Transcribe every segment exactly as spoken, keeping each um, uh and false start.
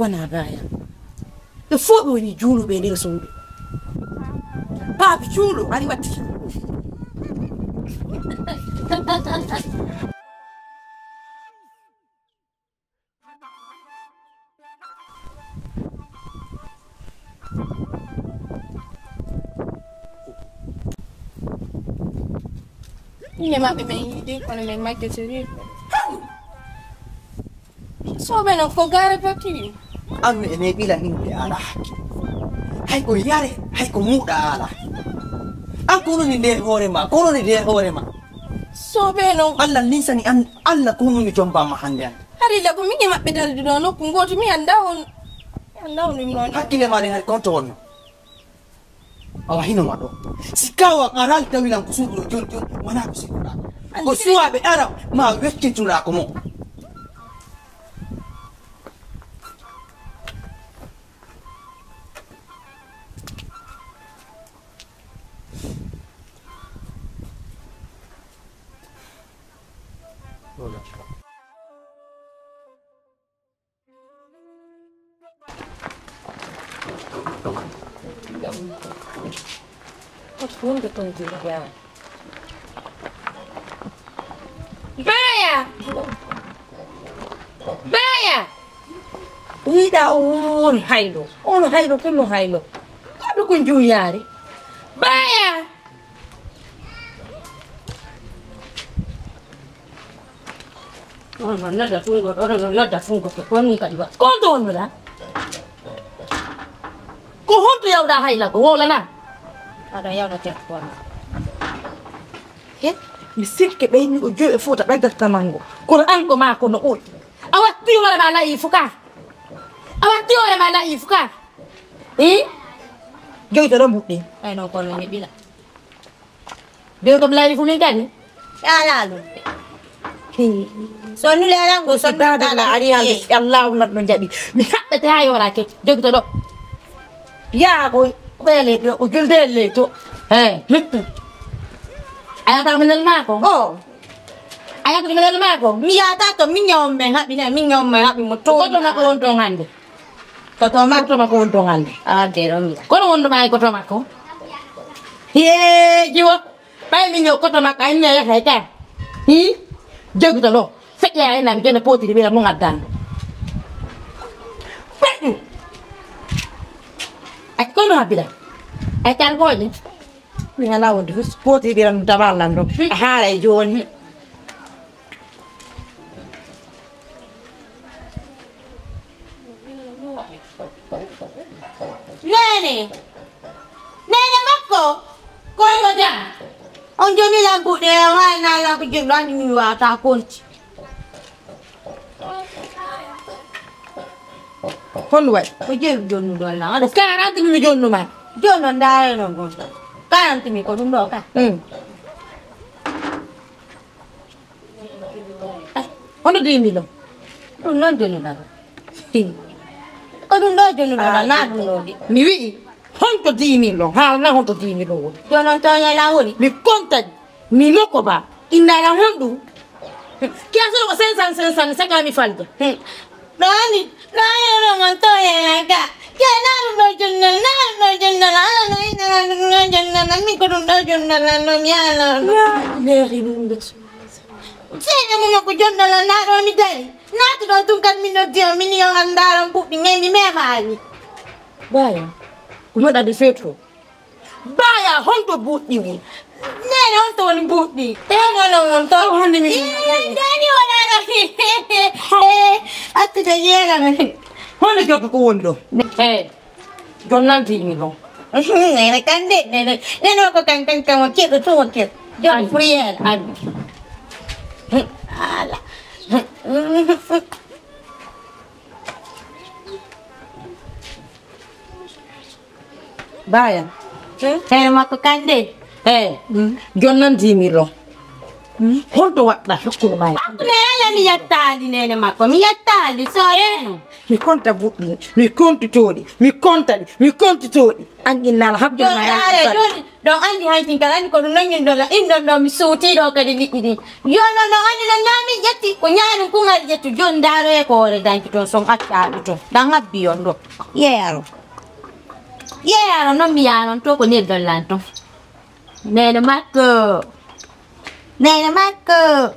Wona Baya. Ɓe fof ɓe woni juuluɓe e nder suudu. Paap juulu ari watti. Ine maɓɓe men yiide kono men majjotori. Soɓe noon ko gaare batti. An mi ene ɓila himɓe ala hakke. Hay ko yare, hay ko muuɗa ala. An ko woni nde hoore ma, ko woni nde hoore ma. Soɓe noon. Allah ninsani an, Allah ko woni jomba ma hannde an. Hari la ko min e maɓɓe darduɗo nokku gooto mi annda on. Mi annda on ɗum noon. Hakkille ma ɗen hari konto wonno. Awa hino ma ɗo. Si kawa aral tawilan ko suuɗo jol jol, wona ko sikkuɗa. Ko suwaɓe ara ma weccintuɗa ko mo. Baya! Baya! Wiɗa on haylo, on haylo, ko mo haylo. Kaɗo ko juyaare. Baya! On noon nodda fungo, on noon nodda fungo, ko min kadi wa. Ko on to wonnoɗa? Ko honto yawɗa hayla ko wowlana? Aɗa yawna téléphone. He, mi sikke ɓeyni ko joyi e fota ɓe gatta mango. Kono an ko ma ko no ɓoy. A watti hoore ma layi fuka. A watti hoore ma layi fuka. Eh? Joyi to ɗo mbuɗɗi. Ay non kono mi ɓila. Be ko blay fu min kadi. Ala ɗum. So nule alango so dada la ari hande. Allahu nat no jaɓi. Mi haɓɓete ha yorake. Jogito ɗo. Ya ko ɓele ɗo ko julde le to. He. Ayata minel mako. Oh. Ayata minel mako. Mi yata to min yawon men haɓi ne min yawon men haɓi mo to. Ko to mako on to hande. Koto makko. Koto makko woni to hannde. Awa de ɗon. Kono wonɗo maa e koto makko. Hee jiwo. Ɓay min yo koto makko ay mi yata ka. Hi. Jogito ɗo. Feƴƴa ay na mi jone potiri ɓira mo ngaddan. Feƴƴu. Ay kono habira. Ay kalgoje. Mi ala wonde potiri ɓira ɗum taballan ɗo. Haara e joni. Neene. Neene makko. Koy ko jam. On joni lan buɗe wayna lan ko jiblo andi mi wata konti. Hon way. Ko jiblo jonu do lan. Ko quarante mi jonu ma. Jonu ndare non gon. Quarante mi ko dum do ka. Hmm. Hono dix mille o? Ɗum noon jonuɗaa. Ko ɗum ɗo jonuɗaa, naa ɗum ɗo de. Mi wi'i, honto dix mille o? Haalana honto dix mille o woni? Jonon tooñe lan woni? Mi kontaji, mi nokko ba. Innana honɗum? Kiyasoɗo ko cinq cents, cinq cents, saka mi falde. Hmm. Ɗo ani, ɗo ani, ɗo mon tooñe lan ka. Ke naa ɗum ɗo jonnal, naa ɗum ɗo jonnal, ala no innana ɗum ɗo jonnal, min ko ɗum ɗo jonnal, no mi ala ɗum. Leeri ɗum ɗo. Seyɗe mum ko jonnal an naa ɗo mi dari. Naatu ɗo tun kan min noddi on min yo an ndaaron buɗɗi ngay mi memaani. Baya, ko moɗa de feeto. Baya, honto buɗɗi woni? Nene honto woni buɗɗi? E hono won to honde mi. Dani wonano. Eh, attude yeera men. Hono joggo ko woni ɗo? Eh. Jonnanti mi ɗon. Nene kande, nene, nene ko kan kan kan wakil, to wakil. Jon prière, an. Ala. Baya. Hee makko kande. Hee. Jonnanti mi ɗon. Holto waɗɗa hokkude ma? Mi yettaali neene makko, mi yettaali soyeno. Mi konta buɗɗi, mi kontitooɗi, mi kontali, mi kontitooɗi. Anginnaala habde ma yaade. Joni ɗon anndi hankin kala anndi ko ɗum nangin ɗon la indon ɗon mi suuti ɗo kadi liƴƴi ɗi. Yo non ɗon anndi non naa min ƴetti ko ñaaɗum kun ari ƴettu joni ndaaro e ko hoore danki toon son accaaɗu toon ɗan habbi on ɗo. Yeeyaro yeeyaro non mi yaanon to ko neddon lan toon. Neene makko. Neene makko.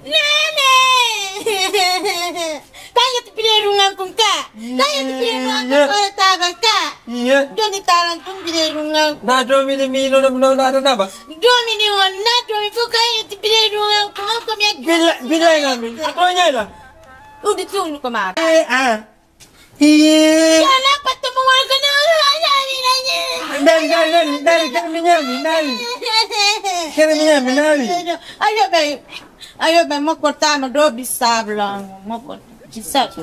Neene! Kañum yetti bireedu ngal kun ka. Kañum yetti bireedu ngal kun ko taaba ka. Iye. Joni taran tun bireedu ngal. Na domi ni mi no no na na ba. Domi ni on na domi fo kañum yetti bireedu ngal kun ko mi. Bila bila ngami. Ko nyela. Udi tun ko ma. Eh ah. Iye. Yana patta mo wala kana. Dari dari dari dari kami nyami dari. Kami nyami dari. Ayo bay. Ayo ɓe mokkortaama ɗo bisabla mokkortaama bisabla.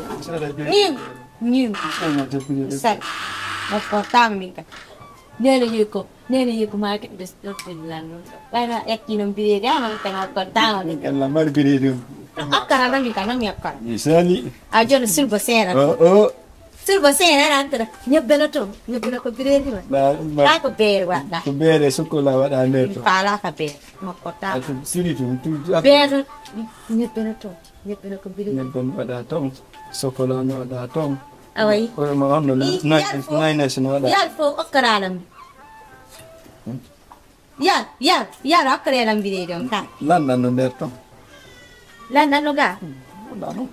Ñim ñim bisabla mokkortaama min ka. Nene yeko nene yeko ma ke ɓe ɗo ɗo lan ɗo ɓayna ƴakki noon bireedi ama min ka mokkortaama min. Kala mari bireedi on. Akkara ɗo min ka noon mi akkara. Misali. A jono silbo seera. O o. Silbo seera rantara ñebbena toon ñebbena ko bireedi ma. Ka ko beere waɗɗa. Ko beere sukkola waɗa nder to. Faala ka beere. Makko ta. Siri tum tum. Beeto ñebbene to ñebbene ko biri. Ñebben waɗa ton. Sokolano waɗa ton. Away. Oyo ma on no naynes no waɗa. Yal fo okkarala mi. Yal yal yal okkarela mi biri don ka. Landan no nder ton. Landan no ga. Landan no.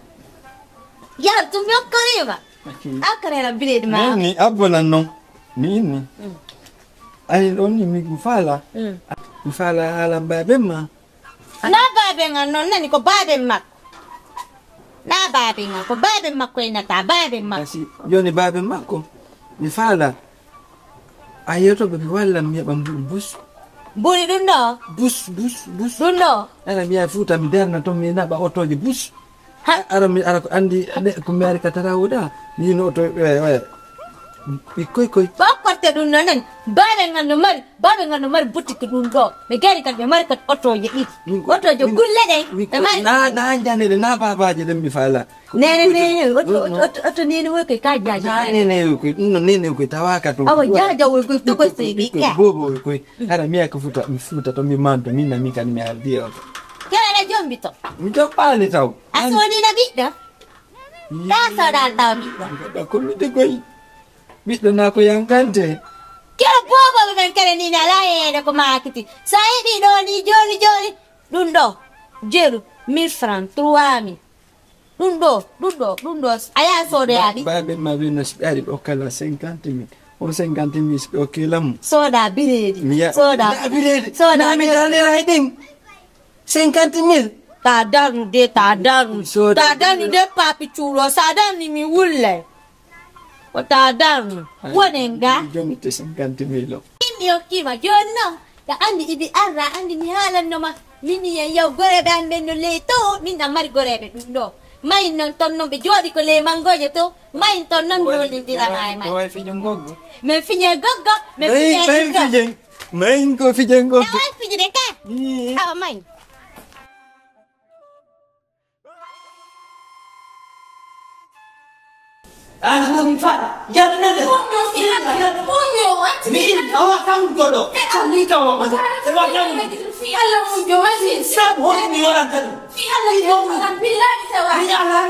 Yal tum mi okkarima. Okkarela mi biri ma. Ni abbolan non. Ni inni. Ay ɗon ni mi faala. Mi faala haala baaben ma. Na baaben an noon nani ko baaben makko. Na baaben an ko baaben makko e nata baaben makko. Kasi joni baaben makko mi faala. A yeto ɓe mi walla mi heɓa mbuɗu bus. Mburi ɗum ɗo? Bus bus bus. Ɗum ɗo? Ana mi yaha Fuuta mi darna toon mi naɓa otooje bus. Ara mi ara ko andi ko mi ari ka tara wuda ni no to oya oya. Ɓikkoy koy. Ko okkorte ɗum no nen baaɓe ngal no mari baaɓe ngal no mari boutique ɗum ɗo ɓe gari kadi ɓe mari kadi otoje ɗiɗi otoje gulle ɗen ɓe mari. Na na jane ɗe na babaje ɗen mi fala. Nene nene oto oto nene woy koy ka jaja. Na nene woy koy ɗum no nene woy koy tawaka to. Awa jaja woy koy to koy sey ɓe. Bobo woy koy. Hara mi aka futa mi futa to mi manto min na min kan mi hardi o. Kala na jombi to. Mi joɓɓaali taw. A soodina ɓiɗɗo. Taa soodal taw ɓiɗɗo. Mbaɗa ko mi degoy. Ɓiɗɗo na ko yankante. Kala boobooɓe men kala ni na alaa yeeyeede ko maakiti. So a yiɗi ɗo ni jooni jooni ɗum ɗo jeru mille francs trois mille. Ɗum ɗo ɗum ɗo ɗum ɗo a yaha soodoyaa ɗi. Baaɓe ma wino si ɓe ari ɓe okka la cinquante mille. On cinquante mille si ɓe okke lamu. Sooda bireedi. Sooda bireedi. Sooda mi dalira e ɗin. Cinquante mille. Ta darnu de ta darnu. Ta darnu de papi cuuɗo sa darni mi wulle. Ko ta darnu wonen ga. Jomitte cinquante mille o. Min mi hokkima joni noon. Ka andi ibi arra andi mi haalanno ma. Min mi yen yaw goreɓe an ɓen no ley to min ɗan mari goreɓe ɗum ɗo. Mayin noon ton noon ɓe jooɗi ko ley mangoje to. Mayin ton noon mi hollindira ma e may. Ko way fijo ngoggo. Men fiñe goggo. Men fiñe goggo. Mayin ko fijo ngoggo. Awa fijude ka. Awa mayin. An ko mi fala. Jannde. Mi awa kam goɗɗo. Ko mi tawa ma. Fi Allah mun jo masi. Sabu hon mi wala tan. Fi Allah jo masi. Billahi tawa. Mi ala.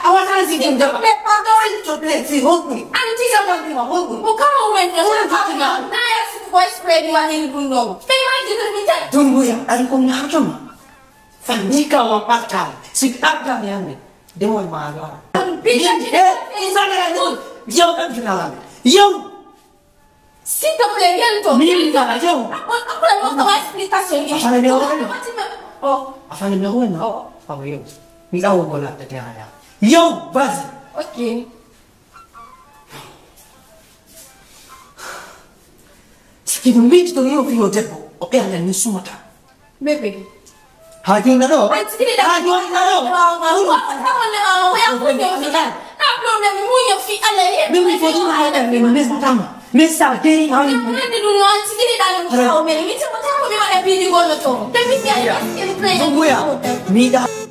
Awa tan si jom jaba. Mais pardon. To ble si hon. An ti sa ma hon. O ka o men. Na ya su ko spread ma hin gundo. Pe ma jitu mi ta. Dunguya. An ko na hatoma. Fandika wa pata si pata yande de wa mara. Yow yow yow. S'il te plaît, viens to. Minga yow. Après on va explication. Afana me wona. Oh. Afana me wona. Oh. Awo yow. Ndawo gola tete haya. Yow vas. Ok. Siki mbiti to yow yo debbo o ɓernde ni sumata. Bébé. Haa jooni ɗo? Haa jooni ɗo? Min mi foti ma haɗa min mesatama. Mesa gay an. Ɗum wiya, mi yiɗa